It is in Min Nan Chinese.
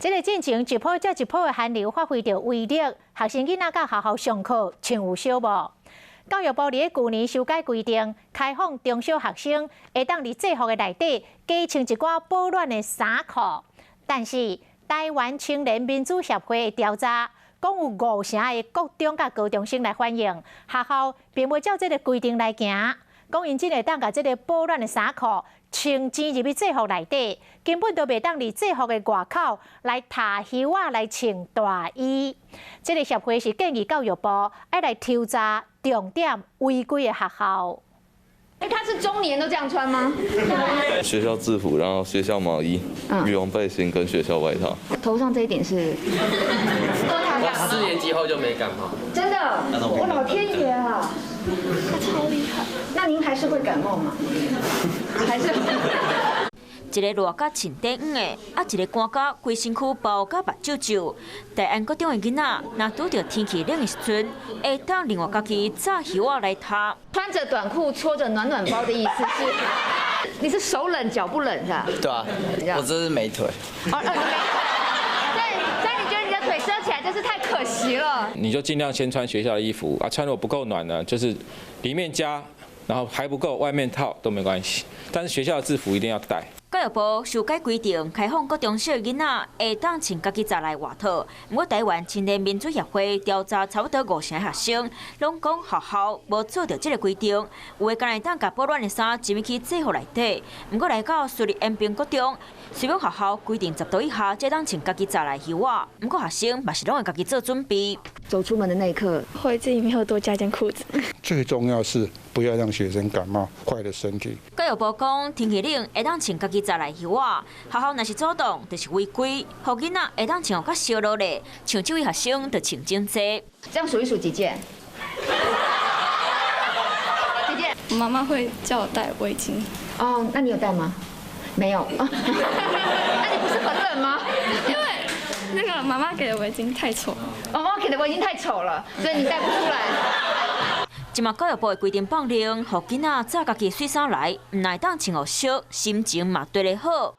這个進前一波接一波的寒流發揮著威力，學生囡仔到學校上課穿有惜無？教育部佇咧舊年修改規定，開放中小學生會當佇制服的內底加穿一寡保暖的衫褲。但是台灣青年民主協會的調查，講有五成的國中佮高中生來反映，學校並無照這个規定來行。講𪜶只會當共這个保暖的衫褲穿入去制服內底，根本都袂當佇制服的外口來疊袖仔來穿大衣。這个協會是建議教育部愛來抽查重點違規的學校。哎，他是終年都這樣穿嗎？學校制服，然後學校毛衣、羽絨背心跟學校外套。頭上這一點是？我四年級後就沒感冒。真的？我老天爺啊！他超厲害。那您還是會感冒嗎？還是？一个熱甲穿短衫的，啊一个寒甲規身軀包甲目睭皺。大安國中的囡仔，若拄著天氣冷的時陣，會當另外家己紮袖仔來疊。穿着短褲搓着暖暖包的意思是，你是手冷腳不冷是吧？對啊，我這是美腿。哦，你美腿。對，所以你覺得你的腿遮起來真是太可惜了。你就盡量先穿學校的衣服啊，穿如果不夠暖呢，就是裡面加，然後還不夠，外面套都沒關係。但是學校的制服一定要帶。教育部修改規定，開放國中小囡仔會當穿家己紮來外套。毋過台灣青年民主協會調查差不多五成學生，攏講學校無做著這个規定，有的敢會當共保暖的衫入去制服內底。毋過來到私立延平國中，雖然學校規定10度以下才當穿家己紮來袖仔，毋過學生嘛是攏會家己做準備。走出門的那一刻，會自己沒有多加件褲子。最重要是不要讓學生感冒，壞了身體。教育部講，天氣冷會當穿家己紮來袖仔，學校若是阻擋，就是違規。予囡仔會當穿較燒落咧，像這位學生就穿整齊。這樣數一數幾件？幾件？媽媽會叫我帶圍巾。哦，那你有帶嗎？沒有。那你不是很冷嗎？因為那個媽媽給的圍巾太醜。媽媽給的圍巾太醜了，所以你帶不出來。這馬教育部的規定放寬，予囡仔紮家己媠衫來，毋但會當穿予惜，心情嘛綴得好。